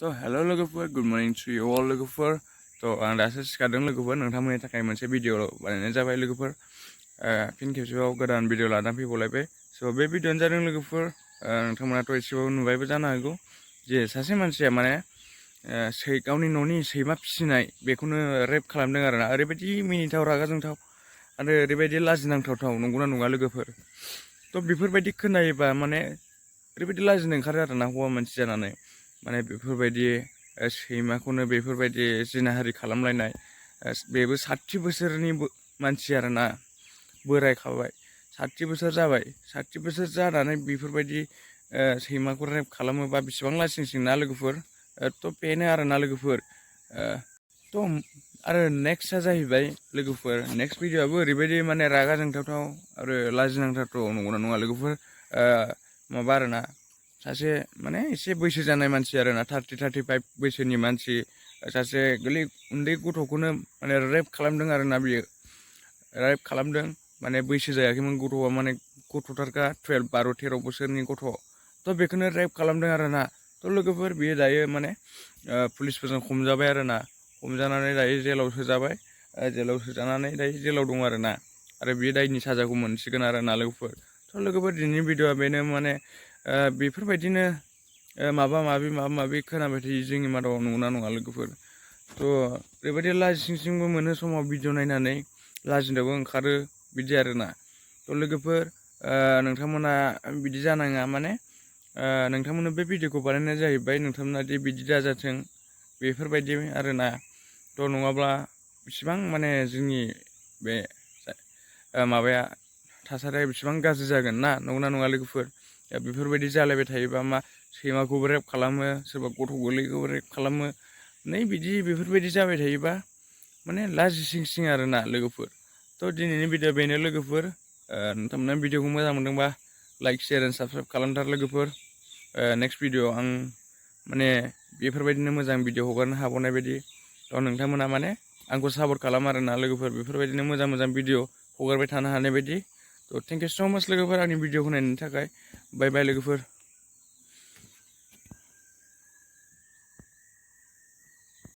तो हेलो लोगोफोर good morning to you all लोगोफोर तो आं दासो सिखारदों लोगोफोर नोंथांमोननि थाखाय मोनसे भिडिअ बानायनाय जाबाय लोगोफोर फिन खेबसेबाव गोदान भिडिअ लानानै फैबावलायबाय स' बे भिडिअआनो जादों लोगोफोर नोंथांमोनाथ' एसेबाबो नुबायबो जानो हागौ जे सासे मानसिया माने गावनि न'नि सैमा फिसिनाय बेखौनो रेप खालामदों आरोना ओरैबायदि मिनिथाव रागा जोंथाव आरो ओरैबायदि लाजिनांथावथाव नंगौना नङा लोगोफोर थ' बेफोरबायदि खोनायोबा माने ओरैबायदि लाजिनो ओंखारो आरोना हौवा मानसि जानानै माने बेफोरबायदि सैमाखौनो बेफोरबायदि जिनाहारि खालामलायनाय बेबो 60 बोसोरनि मानसि आरोना बोरायखाबाय 60 बोसोर जाबाय 60 बोसोर जानानै बेफोरबायदि सैमाखौ रेप खालामोबा बेसेबां लासिंसिं ना लोगोफोर थ' बेनो आरोना लोगोफोर थ' आरो नेक्स्टआ जाहैबाय लोगोफोर नेक्स्ट भिडिअआबो ओरैबायदि माने रागा जोंथावथाव आरो लाजिनांथावथाव नंगौना नङा लोगोफोर माबा आरोना सासे माने एसे बैसो जानाय मानसि आरोना 35 बैसोनि मानसि सासे उन्दै गथ'खौनो माने रेप खालामदों आरोना बियो रेप खालामदों माने बैसो जायाखैमोन गथ'आ माने गथ'थारखा 12-13 बोसोरनि गथ' थ' बेखौनो रेप खालामदों आरोना थ' लोगोफोर बियो दायो माने पुलिसफोरजों हमजाबाय आरोना हमजानानै दायो जेलाव सोजाबाय जेलाव सोजानानै दायो जेलाव दं आरोना आरो बियो दायनि साजाखौ मोनसिगोन आरोना लोगोफोर थ' लोगोफोर दिनैनि भिडिअआ बेनो माने बेफोरबायदिनो माबा माबि खोनाबाय थायो जोंनि मादाव नंगौना नङा लोगोफोर थ' ओरैबायदि लाजिंसिंबो मोनो समाव भिडिअ नायनानै लाजिनोबो ओंखारो बिदि आरोना थ' लोगोफोर नोंथांमोना बिदि जानाङा माने नोंथांमोननो बे भिडिअखौ बानायनाय जाहैबाय नोंथांमोना दि बिदि दाजाथों बेफोरबायदि आरोना थ' नङाब्ला बिसिबां माने जोंनि बे माबाया थासारिया बिसिबां गाज्रि जागोन ना नंगौना नङा लोगोफोर बेफोरबायदि जालायबाय थायोबा मा सैमाखौबो रेप खालामो सोरबा गथ' गोरलैखौबो रेप खालामो बेफोरबायदि जाबाय थायोबा माने लाजिसिंसिं आरोना लोगोफोर थ' दिनैनि भिडिअ बेनो लोगोफोर नोंथांमोना भिडिअखौ मोजां मोनदोंबा लाइक शेयार एन्ड साबस्क्राइब खालामथार लोगोफोर नेक्स्ट भिडिअ आं माने बेफोरबायदिनो मोजां भिडिअ हगारनो हाबावनाय बायदि थ' नोंथांमोना माने आंखौ सापर्ट खालाम आरोना लोगोफोर बेफोरबायदिनो मोजां भिडिअ हगारबाय थानो हानाय बायदि थ' थेंक इउ स' माच लोगोफोर आंनि भिडिअखौ नायनायनि थाखाय बाय बाय लोगोफोर